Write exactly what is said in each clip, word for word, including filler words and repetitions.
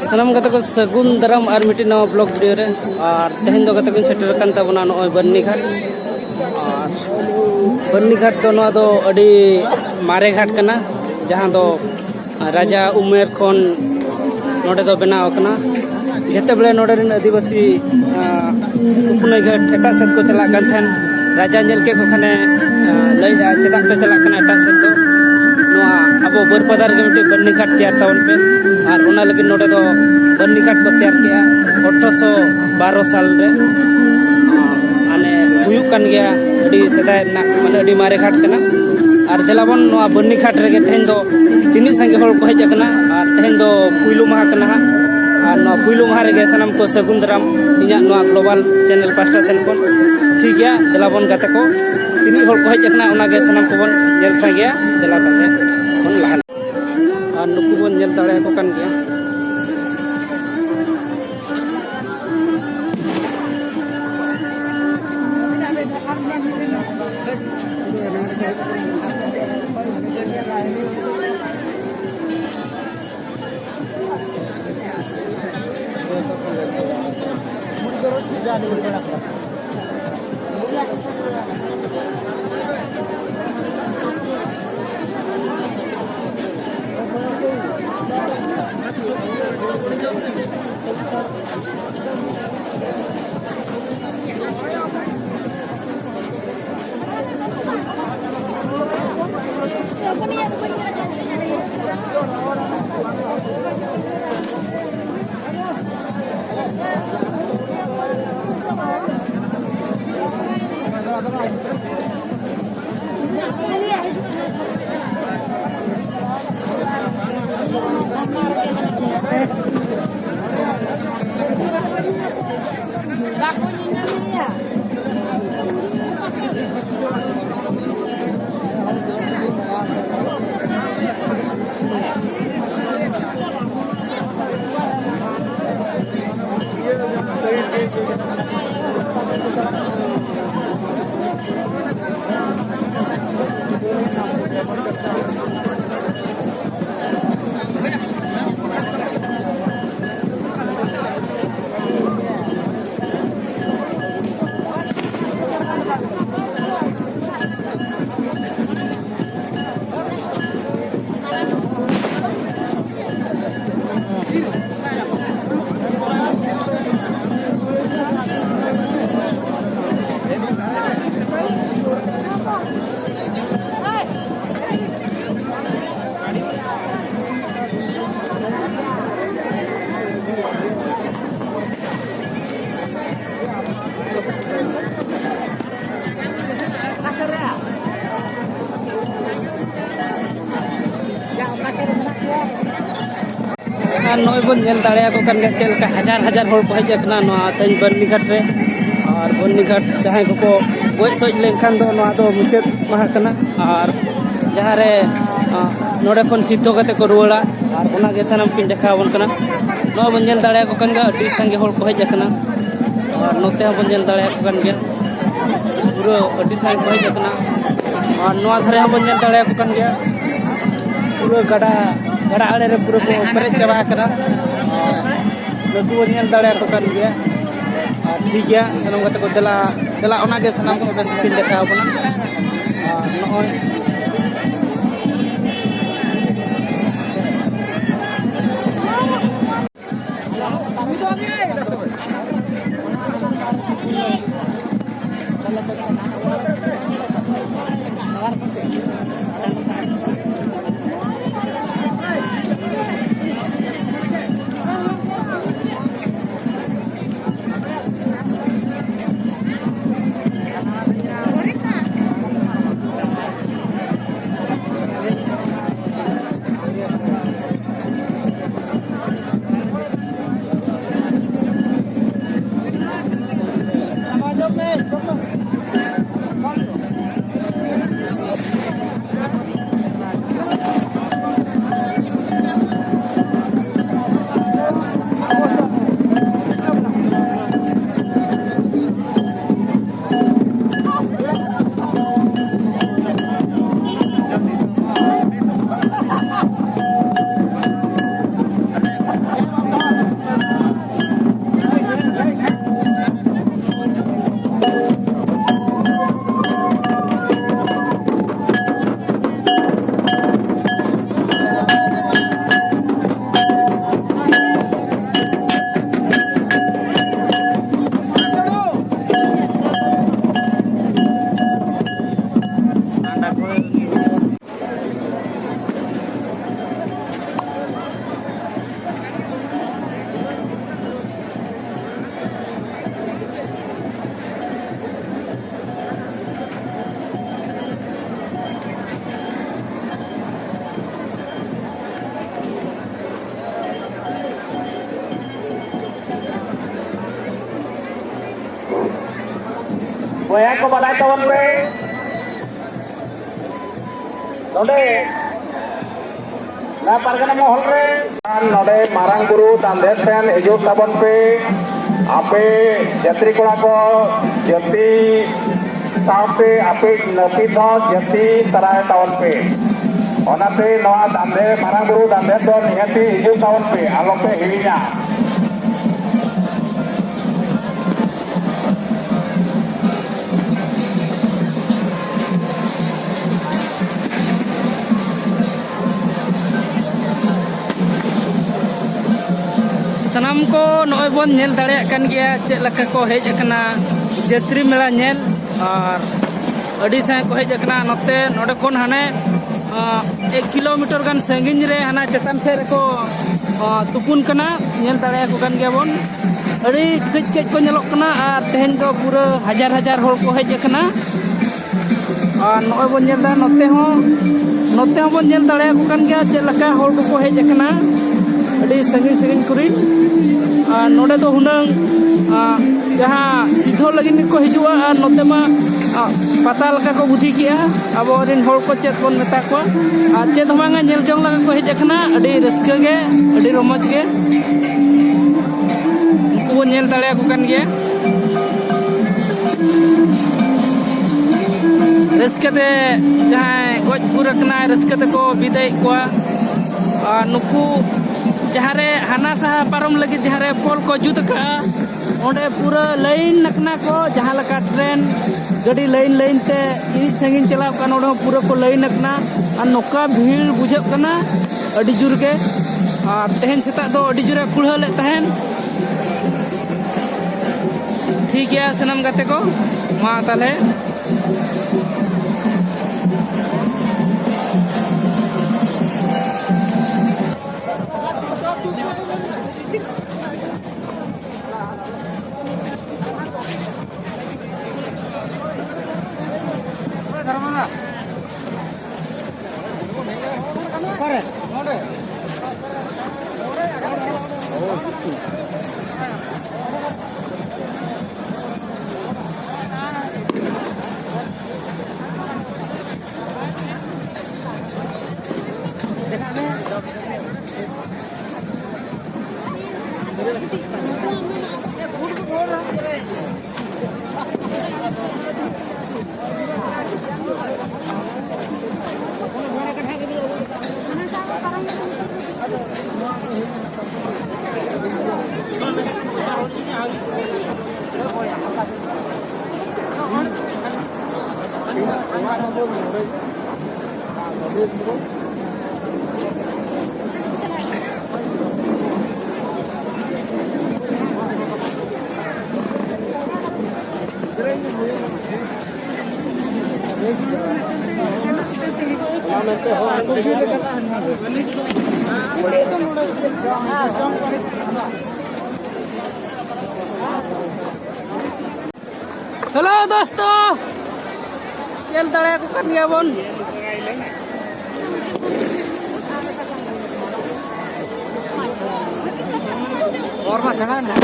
ᱥᱟᱱᱟᱢ ᱜᱟᱛᱮ ᱠᱚ ᱥᱟᱹᱜᱩᱱ ᱫᱟᱨᱟᱢ ᱟᱨ ᱢᱤᱫᱴᱤᱡ ᱱᱟᱣᱟ ᱵᱞᱚᱜ ᱵᱷᱤᱰᱤᱭᱳ ᱨᱮ᱾ ᱟᱨ ᱛᱮᱦᱮᱧ ᱫᱚ ᱜᱟᱛᱮ ᱠᱚᱧ ᱥᱮᱴᱮᱨ ᱟᱠᱟᱱ ᱛᱟᱵᱚᱱᱟ ᱱᱚᱜᱼᱚᱭ ᱵᱟᱹᱨᱱᱤ ᱜᱷᱟᱴ᱾ ᱟᱨ ᱵᱟᱹᱨᱱᱤ ᱜᱷᱟᱴ ᱫᱚ ᱱᱚᱣᱟ ᱫᱚ ᱟᱹᱰᱤ ᱢᱟᱨᱮ ᱜᱷᱟᱴ ᱠᱟᱱᱟ, ᱡᱟᱦᱟᱸ ᱫᱚ ᱨᱟᱡᱟ ᱩᱢᱮᱨ ᱠᱷᱚᱱ ᱱᱚᱰᱮ ᱫᱚ ᱵᱮᱱᱟᱣ ᱟᱠᱟᱱᱟ᱾ ᱡᱮᱛᱮ ᱵᱮᱲᱮ ᱱᱚᱰᱮ ᱨᱮᱱ ᱟᱹᱫᱤᱵᱟᱹᱥᱤ, ᱟᱸ, ᱩᱯᱱᱟᱹᱭ ᱜᱷᱟᱴ ᱮᱴᱟᱜ ᱥᱮᱫ ᱠᱚ ᱪᱟᱞᱟᱜ ᱠᱟᱱ ᱛᱟᱦᱮᱸᱱ, ᱨᱟᱡᱟ ᱧᱮᱞ ᱠᱮᱫ ᱠᱚ ᱠᱷᱟᱱᱮ, ᱟᱸ, ᱞᱟᱹᱭᱮᱫᱼᱟ, "ᱪᱮᱫᱟᱜ ᱯᱮ ᱪᱟᱞᱟᱜ ᱠᱟᱱᱟ ᱮᱴᱟᱜ ᱥᱮᱫ ᱫᱚ? ᱱᱚᱣᱟ ᱟᱵᱚ ᱵᱟᱹᱨᱯᱟᱫᱟ ᱨᱮᱜᱮ ᱢᱤᱫᱴᱤᱡ ᱵᱟᱹᱨᱱᱤ ᱜᱷᱟᱴ ᱛᱮᱭᱟᱨ ᱛᱟᱵᱚᱱ ᱯᱮ᱾" ᱟᱨ ᱚᱱᱟ ᱞᱟᱹᱜᱤᱫ ᱱᱚᱰᱮ ᱫᱚ ᱵᱟᱹᱨᱱᱤ ᱜᱷᱟᱴ ᱠᱚ ᱛᱮᱭᱟᱨ ᱠᱮᱫᱼᱟ ᱟᱴᱷᱨᱚᱥᱚ ᱵᱟᱨᱚ ᱥᱟᱞ ᱨᱮ᱾ ᱢᱟᱱᱮ ᱦᱩᱭᱩᱜ ᱠᱟᱱ ᱜᱮᱭᱟ, ᱟᱹᱰᱤ ᱥᱮᱫᱟᱭ ᱨᱮᱱᱟᱜ, ᱢᱟᱱᱮ ᱟᱹᱰᱤ ᱢᱟᱨᱮ ᱜᱷᱟᱴ ᱠᱟᱱᱟ᱾ ᱟᱨ ᱫᱮᱞᱟ ᱵᱚᱱ ᱱᱚᱣᱟ ᱵᱟᱹᱨᱱᱤ ᱜᱷᱟᱴ ᱨᱮᱜᱮ ᱛᱮᱦᱮᱧ ᱫᱚ ᱛᱤᱱᱟᱹᱜ ᱥᱟᱸᱜᱮ ᱦᱚᱲ ᱠᱚ ᱦᱮᱡ ᱟᱠᱟᱱᱟ᱾ ᱟᱨ ᱛᱮᱦᱮᱧ ᱫᱚ ᱯᱩᱭᱞᱩ ᱢᱟᱦᱟ ᱠᱟᱱᱟ ᱦᱟᱸᱜ, ᱟᱨ ᱱᱚᱣᱟ ᱯᱩᱭᱞᱩ ᱢᱟᱦᱟ ᱨᱮᱜᱮ ᱥᱟᱱᱟᱢ ᱠᱚ ᱥᱟᱹᱜᱩᱱ ᱫᱟᱨᱟᱢ ᱤᱧᱟᱹᱜ ᱱᱚᱣᱟ ᱜᱞᱳᱵᱟᱞ ᱪᱮᱱᱮᱞ ᱯᱟᱦᱴᱟ ᱥᱮᱱ ᱠᱷᱚᱱ᱾ ᱴᱷᱤᱠ ᱜᱮᱭᱟ, ᱫᱮᱞᱟ ᱵᱚᱱ ᱜᱟᱛᱮ ᱠᱚ, ᱛᱤᱱᱟᱹᱜ ᱦᱚᱲ ᱠᱚ ᱦᱮᱡ ᱟᱠᱟᱱᱟ ᱚᱱᱟᱜᱮ ᱥᱟᱱᱟᱢ ᱠᱚᱵᱚᱱ ᱧᱮᱞ ᱥᱟᱸᱜᱮᱭᱟ᱾ ᱫᱮᱞᱟ ᱛᱟᱦᱞᱮ ᱵᱚᱱ ᱞᱟᱦᱟ᱾ ᱟᱨ ᱱᱩᱠᱩ ᱵᱚᱱ ᱧᱮᱞ ᱫᱟᱲᱮᱭᱟᱠᱚ ᱠᱟᱱ ᱜᱮᱭᱟ᱾ ᱟᱨ ᱱᱚᱜᱼᱚᱭ ᱵᱚᱱ ᱧᱮᱞ ᱫᱟᱲᱮᱭᱟᱠᱚ ᱠᱟᱱ ᱜᱮᱭᱟ ᱪᱮᱫ ᱞᱮᱠᱟ ᱦᱟᱡᱟᱨ ᱦᱟᱡᱟᱨ ᱦᱚᱲ ᱠᱚ ᱦᱮᱡ ᱟᱠᱟᱱᱟ ᱱᱚᱣᱟ ᱛᱮᱦᱮᱧ ᱵᱟᱹᱨᱱᱤ ᱜᱷᱟᱴ ᱨᱮ᱾ ᱟᱨ ᱵᱟᱹᱨᱱᱤ ᱜᱷᱟᱴ ᱡᱟᱦᱟᱸᱭ ᱠᱚᱠᱚ ᱜᱚᱡ ᱥᱚᱡ ᱞᱮᱱᱠᱷᱟᱱ ᱫᱚ ᱱᱚᱣᱟ ᱫᱚ ᱢᱩᱪᱟᱹᱫ ᱢᱟᱦᱟ ᱠᱟᱱᱟ᱾ ᱟᱨ ᱡᱟᱦᱟᱸ ᱨᱮ, ᱟᱸ, ᱱᱚᱰᱮ ᱠᱷᱚᱱ ᱥᱤᱫᱽᱫᱷᱚ ᱠᱟᱛᱮ ᱠᱚ ᱨᱩᱣᱟᱹᱲᱟ᱾ ᱟᱨ ᱚᱱᱟ ᱜᱮ ᱥᱟᱱᱟᱢ ᱠᱤᱱ ᱫᱮᱠᱷᱟᱣ ᱟᱵᱚᱱ ᱠᱟᱱᱟ᱾ ᱱᱚᱜᱼᱚᱭ ᱵᱚᱱ ᱧᱮᱞ ᱫᱟᱲᱮᱭᱟᱠᱚ ᱠᱟᱱ ᱜᱮᱭᱟ, ᱟᱹᱰᱤ ᱥᱟᱸᱜᱮ ᱦᱚᱲ ᱠᱚ ᱦᱮᱡ ᱟᱠᱟᱱᱟ᱾ ᱟᱨ ᱱᱚᱛᱮ ᱦᱚᱸᱵᱚᱱ ᱧᱮᱞ ᱫᱟᱲᱮᱭᱟᱠᱚ ᱠᱟᱱ ᱜᱮᱭᱟ, ᱯᱩᱨᱟᱹ ᱟᱹᱰᱤ ᱥᱟᱸᱜᱮ ᱠᱚ ᱦᱮᱡ ᱟᱠᱟᱱᱟ᱾ ᱟᱨ ᱱᱚᱣᱟ ᱫᱷᱟᱨᱮ ᱦᱚᱸᱵᱚᱱ ᱧᱮᱞ ᱫᱟᱲᱮᱭᱟᱠᱚ ᱠᱟᱱ ᱜᱮᱭᱟ, ᱯᱩᱨᱟᱹ ᱜᱟᱰᱟ, ᱜᱟᱰᱟ ᱟᱲᱮ ᱨᱮ ᱯᱩᱨᱟᱹ ᱠᱚ ᱯᱮᱨᱮᱡ ᱪᱟᱵᱟ ᱟᱠᱟᱱᱟ᱾ ᱟᱨ ᱱᱩᱠᱩ ᱵᱚᱱ ᱧᱮᱞ ᱫᱟᱲᱮᱭᱟᱠᱚ ᱠᱟᱱ ᱜᱮᱭᱟ᱾ ᱟᱨ ᱴᱷᱤᱠ ᱜᱮᱭᱟ, ᱥᱟᱱᱟᱢ ᱜᱟᱛᱮ ᱠᱚ, ᱫᱮᱞᱟ, ᱫᱮᱞᱟ, ᱚᱱᱟᱜᱮ ᱥᱟᱱᱟᱢ ᱠᱚ ᱵᱮᱥ ᱠᱤᱱ ᱫᱮᱠᱷᱟᱣ ᱟᱵᱚᱱᱟ᱾ ᱟᱨ ᱱᱚᱜᱼᱚᱭ ᱵᱚᱭᱦᱟ ᱠᱚ, ᱵᱟᱰᱟᱭ ᱛᱟᱵᱚᱱ ᱯᱮ, ᱱᱚᱰᱮ ᱱᱚᱣᱟ ᱯᱟᱨᱜᱟᱱᱟ ᱢᱚᱦᱚᱞ ᱨᱮ ᱱᱚᱰᱮ ᱢᱟᱨᱟᱝ ᱵᱩᱨᱩ ᱫᱟᱱᱫᱷᱮ ᱥᱮᱱ ᱦᱤᱡᱩᱜ ᱛᱟᱵᱚᱱ ᱯᱮ᱾ ᱟᱯᱮ ᱡᱟᱹᱛᱨᱤ ᱠᱚᱲᱟ ᱠᱚ, ᱡᱟᱹᱛᱤ ᱥᱟᱶᱛᱮ ᱟᱯᱮ ᱱᱟᱹᱯᱤᱛ ᱦᱚᱸ ᱡᱟᱹᱛᱤ ᱛᱟᱨᱟᱭ ᱛᱟᱵᱚᱱ ᱯᱮ᱾ ᱚᱱᱟᱛᱮ ᱱᱚᱣᱟ ᱫᱟᱱᱫᱷᱮ, ᱢᱟᱨᱟᱝ ᱵᱩᱨᱩ ᱫᱟᱱᱫᱷᱮ ᱫᱚ ᱱᱤᱦᱟᱹᱛᱤ ᱦᱤᱡᱩᱜ ᱛᱟᱵᱚᱱ ᱯᱮ, ᱟᱞᱚᱯᱮ ᱦᱤᱲᱤᱧᱟ᱾ ᱥᱟᱱᱟᱢ ᱠᱚ ᱱᱚᱜᱼᱚᱭ ᱵᱚᱱ ᱧᱮᱞ ᱫᱟᱲᱮᱭᱟᱜ ᱠᱟᱱ ᱜᱮᱭᱟ ᱪᱮᱫ ᱞᱮᱠᱟ ᱠᱚ ᱦᱮᱡ ᱟᱠᱟᱱᱟ ᱡᱟᱹᱛᱨᱤ ᱢᱮᱞᱟ ᱧᱮᱞ, ᱟᱨ ᱟᱹᱰᱤ ᱥᱟᱸᱜᱮ ᱠᱚ ᱦᱮᱡ ᱟᱠᱟᱱᱟ ᱱᱚᱛᱮ᱾ ᱱᱚᱰᱮ ᱠᱷᱚᱱ ᱦᱟᱱᱮ, ᱟᱸ, ᱮᱠ ᱠᱤᱞᱳᱢᱤᱴᱟᱨ ᱜᱟᱱ ᱥᱟᱺᱜᱤᱧ ᱨᱮ ᱦᱟᱱᱟ ᱪᱮᱛᱟᱱ ᱥᱮᱫ ᱨᱮᱠᱚ, ᱟᱸ, ᱛᱩᱯᱩᱱ ᱠᱟᱱᱟ, ᱧᱮᱞ ᱫᱟᱲᱮᱭᱟᱠᱚ ᱠᱟᱱ ᱜᱮᱭᱟᱵᱚᱱ᱾ ᱟᱹᱰᱤ ᱠᱟᱹᱡ ᱠᱟᱹᱡ ᱠᱚ ᱧᱮᱞᱚᱜ ᱠᱟᱱᱟ, ᱟᱨ ᱛᱮᱦᱮᱧ ᱫᱚ ᱯᱩᱨᱟᱹ ᱦᱟᱡᱟᱨ ᱦᱟᱡᱟᱨ ᱦᱚᱲ ᱠᱚ ᱦᱮᱡ ᱟᱠᱟᱱᱟ᱾ ᱟᱨ ᱱᱚᱜᱼᱚᱭ ᱵᱚᱱ ᱧᱮᱞ ᱮᱫᱟ, ᱱᱚᱛᱮ ᱦᱚᱸ, ᱱᱚᱛᱮ ᱦᱚᱸᱵᱚᱱ ᱧᱮᱞ ᱫᱟᱲᱮᱭᱟᱠᱚ ᱠᱟᱱ ᱜᱮᱭᱟ ᱪᱮᱫ ᱞᱮᱠᱟ ᱦᱚᱲ ᱠᱚᱠᱚ ᱦᱮᱡ ᱟᱠᱟᱱᱟ ᱟᱹᱰᱤ ᱥᱟᱺᱜᱤᱧ ᱥᱟᱺᱜᱤᱧ ᱠᱚᱨᱮ᱾ ᱟᱨ ᱱᱚᱰᱮ ᱫᱚ ᱦᱩᱱᱟᱹᱝ, ᱟᱸ, ᱡᱟᱦᱟᱸ ᱥᱤᱫᱷᱚ ᱞᱟᱹᱜᱤᱫ ᱜᱮᱠᱚ ᱦᱤᱡᱩᱜᱼᱟ, ᱟᱨ ᱱᱚᱛᱮ ᱢᱟ, ᱟᱸ, ᱯᱟᱛᱟ ᱞᱮᱠᱟ ᱠᱚ ᱵᱩᱫᱷᱤ ᱠᱮᱜᱼᱟ ᱟᱵᱚᱨᱮᱱ ᱦᱚᱲ ᱠᱚ, ᱪᱮᱫ ᱵᱚᱱ ᱢᱮᱛᱟ ᱠᱚᱣᱟ᱾ ᱟᱨ ᱪᱮᱫ ᱦᱚᱸ ᱵᱟᱝᱟ, ᱧᱮᱞ ᱡᱚᱝ ᱞᱟᱹᱜᱤᱫ ᱠᱚ ᱦᱮᱡ ᱟᱠᱟᱱᱟ, ᱟᱹᱰᱤ ᱨᱟᱹᱥᱠᱟᱹ ᱜᱮ, ᱟᱹᱰᱤ ᱨᱚᱢᱚᱡᱽ ᱜᱮ᱾ ᱩᱱᱠᱩ ᱵᱚᱱ ᱧᱮᱞ ᱫᱟᱲᱮᱭᱟᱠᱚ ᱠᱟᱱ ᱜᱮᱭᱟ᱾ ᱨᱟᱹᱥᱠᱟᱹ ᱛᱮ ᱡᱟᱦᱟᱸᱭ ᱜᱚᱡ ᱜᱩᱨ ᱟᱠᱟᱱᱟᱭ, ᱨᱟᱹᱥᱠᱟᱹ ᱛᱮᱠᱚ ᱵᱤᱫᱟᱹᱭᱮᱫ ᱠᱚᱣᱟ᱾ ᱟᱨ ᱱᱩᱠᱩ ᱡᱟᱦᱟᱸ ᱨᱮ ᱦᱟᱱᱟ ᱥᱟᱦᱟ ᱯᱟᱨᱚᱢ ᱞᱟᱹᱜᱤᱫ ᱡᱟᱦᱟᱸ ᱨᱮ ᱯᱳᱞ ᱠᱚ ᱡᱩᱛ ᱟᱠᱟᱫᱼᱟ, ᱚᱸᱰᱮ ᱯᱩᱨᱟᱹ ᱞᱟᱭᱤᱱ ᱟᱠᱟᱱᱟ ᱠᱚ, ᱡᱟᱦᱟᱸ ᱞᱮᱠᱟ ᱴᱨᱮᱱ ᱜᱟᱹᱰᱤ ᱞᱟᱭᱤᱱ ᱞᱟᱭᱤᱱ ᱛᱮ ᱤᱱᱤᱡ ᱥᱟᱺᱜᱤᱧ ᱪᱟᱞᱟᱣ ᱠᱟᱱ, ᱚᱸᱰᱮ ᱦᱚᱸ ᱯᱩᱨᱟᱹ ᱠᱚ ᱞᱟᱭᱤᱱ ᱟᱠᱟᱱᱟ᱾ ᱟᱨ ᱱᱚᱝᱠᱟ ᱵᱷᱤᱲ ᱵᱩᱡᱷᱟᱹᱜ ᱠᱟᱱᱟ ᱟᱹᱰᱤ ᱡᱳᱨ ᱜᱮ᱾ ᱟᱨ ᱛᱮᱦᱮᱧ ᱥᱮᱛᱟᱜ ᱫᱚ ᱟᱹᱰᱤ ᱡᱳᱨᱮ ᱠᱩᱲᱦᱟᱹ ᱞᱮᱫ ᱛᱟᱦᱮᱸᱱ᱾ ᱴᱷᱤᱠ ᱜᱮᱭᱟ ᱥᱟᱱᱟᱢ ᱜᱟᱛᱮ ᱠᱚ, ᱢᱟ ᱛᱟᱦᱚᱞᱮ᱾ ᱦᱮᱞᱳ ᱫᱳᱥᱛᱳ, ᱧᱮᱞ ᱫᱟᱲᱮᱭᱟᱠᱚ ᱠᱟᱱ ᱜᱮᱭᱟ ᱵᱚᱱ᱾ ᱦᱚᱨ ᱢᱟ ᱥᱮᱬᱟ ᱮᱱᱟ᱾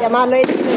ᱡᱟ ᱢᱟ ᱞᱟᱹᱭ ᱫᱤᱧ᱾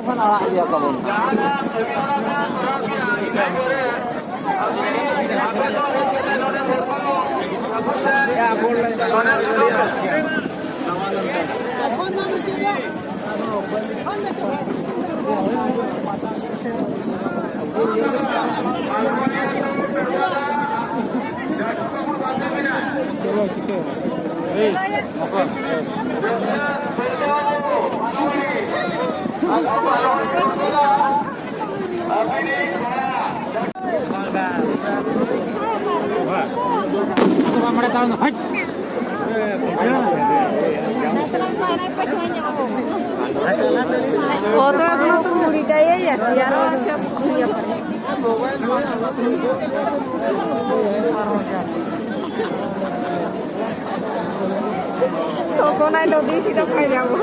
ᱠᱷᱚᱱ ᱟᱲᱟᱜ ᱤᱫᱤᱭᱟ ᱠᱚ ᱵᱚᱱ᱾ কত এখনো তো মুড়িটাই এই আছে, আরো আছে। তখন আর নদী ছিল, খাই যাবো।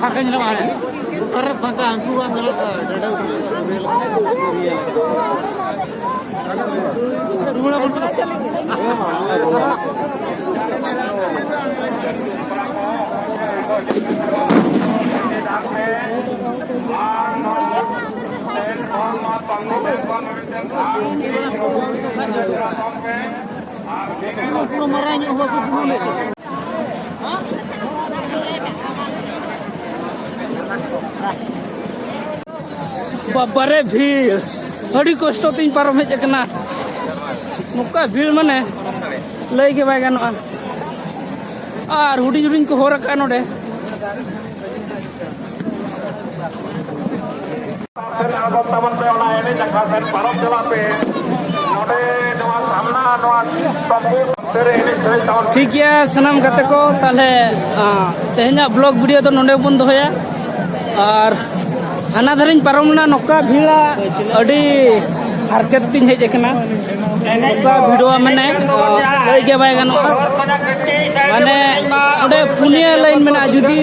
ফাঁকা ছিল, মানে, ᱚᱠᱟᱨᱮ ᱯᱷᱟᱸᱠᱟ? ᱩᱱᱠᱩ ᱵᱟᱝ ᱧᱮᱞᱚᱜ ᱠᱟᱱᱟ, ᱰᱟᱰᱟ ᱩᱛᱟᱹᱨ ᱠᱟᱱᱟ᱾ ᱯᱩᱨᱟᱹ ᱢᱟᱨᱟᱝ ᱧᱚᱜ ᱦᱚᱸ ᱵᱟᱠᱚ ᱯᱩᱨᱟᱹᱣ ᱞᱮᱫ᱾ ᱵᱟᱵᱟᱨᱮ ᱵᱷᱤᱲ, ᱟᱹᱰᱤ ᱠᱚᱥᱴᱚ ᱛᱤᱧ ᱯᱟᱨᱚᱢ ᱦᱮᱡ ᱟᱠᱟᱱᱟ᱾ ᱱᱚᱝᱠᱟ ᱵᱷᱤᱲ ᱢᱟᱱᱮ ᱞᱟᱹᱭ ᱜᱮ ᱵᱟᱭ ᱜᱟᱱᱚᱜᱼᱟ᱾ ᱟᱨ ᱦᱩᱰᱤᱧ ᱦᱩᱰᱤᱧ ᱠᱚ ᱦᱚᱨ ᱟᱠᱟᱫᱼᱟ ᱱᱚᱰᱮ᱾ ᱥᱮᱱ ᱟᱬᱜᱚᱱ ᱛᱟᱵᱚᱱ ᱯᱮ, ᱚᱱᱟ ᱮᱱᱮᱡ ᱟᱠᱷᱲᱟ ᱥᱮᱱ ᱯᱟᱨᱚᱢ ᱪᱟᱞᱟᱜ ᱯᱮ᱾ ᱱᱚᱰᱮ ᱱᱚᱣᱟ ᱥᱟᱢᱱᱟ ᱱᱚᱣᱟ ᱛᱚᱢᱵᱩ ᱚᱱᱛᱮ ᱨᱮ ᱮᱱᱮᱡ ᱥᱮᱨᱮᱧ ᱛᱟᱵᱚᱱ ᱯᱮ᱾ ᱴᱷᱤᱠ ᱜᱮᱭᱟ ᱥᱟᱱᱟᱢ ᱜᱟᱛᱮ ᱠᱚ, ᱛᱟᱦᱞᱮ, ᱟᱸ, ᱛᱮᱦᱮᱧᱟᱜ vlog video ᱫᱚ ᱱᱚᱰᱮ ᱵᱚᱱ ᱫᱚᱦᱚᱭᱟ᱾ ᱟᱨ ᱦᱟᱱᱟ ᱫᱷᱟᱨᱮᱧ ᱯᱟᱨᱚᱢ ᱞᱮᱱᱟ, ᱱᱚᱝᱠᱟ ᱵᱷᱤᱲᱟ, ᱟᱹᱰᱤ ᱦᱟᱨᱠᱮᱛ ᱛᱤᱧ ᱦᱮᱡ ᱟᱠᱟᱱᱟ᱾ ᱱᱚᱝᱠᱟ ᱵᱷᱤᱲᱚᱜᱼᱟ ᱢᱟᱱᱮ, ᱟᱸ, ᱞᱟᱹᱭ ᱜᱮ ᱵᱟᱭ ᱜᱟᱱᱚᱜᱼᱟ᱾ ᱢᱟᱱᱮ ᱚᱸᱰᱮ ᱯᱩᱱᱭᱟᱹ ᱞᱟᱭᱤᱱ ᱢᱮᱱᱟᱜᱼᱟ, ᱡᱩᱫᱤ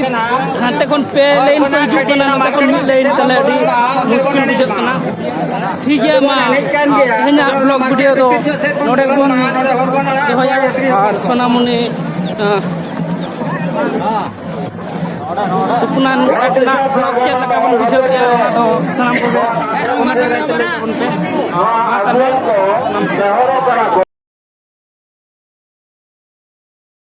ᱦᱟᱱᱛᱮ ᱠᱷᱚᱱ ᱯᱮ ᱞᱟᱭᱤᱱ ᱠᱚ ᱦᱤᱡᱩᱜ ᱠᱟᱱᱟ, ᱱᱚᱛᱮ ᱠᱷᱚᱱ ᱢᱤᱫ ᱞᱟᱭᱤᱱ, ᱛᱟᱦᱞᱮ ᱟᱹᱰᱤ ᱢᱩᱥᱠᱤᱞ ᱵᱩᱡᱷᱟᱹᱜ ᱠᱟᱱᱟ᱾ ᱴᱷᱤᱠ ᱜᱮᱭᱟ, ᱢᱟ ᱛᱮᱦᱮᱧᱟᱜ vlog video ᱫᱚ ᱱᱚᱰᱮ ᱜᱮᱵᱚᱱ ᱫᱚᱦᱚᱭᱟ᱾ ᱟᱨ ᱥᱳᱱᱟᱢᱩᱱᱤ, ᱟᱸ, ᱛᱩᱯᱩᱱᱟᱱ ᱨᱮᱱᱟᱜ vlog ᱪᱮᱫ ᱞᱮᱠᱟ ᱵᱚᱱ ᱵᱩᱡᱷᱟᱹᱣ ᱠᱮᱜᱼᱟ, ᱚᱱᱟ ᱫᱚ ᱥᱟᱱᱟᱢ ᱠᱚᱜᱮ comment ᱨᱮ ᱞᱟᱹᱭ ᱛᱟᱵᱚᱱ ᱯᱮ᱾ ᱢᱟ ᱛᱟᱦᱞᱮ ᱥᱟᱱᱟᱢ ᱠᱚ᱾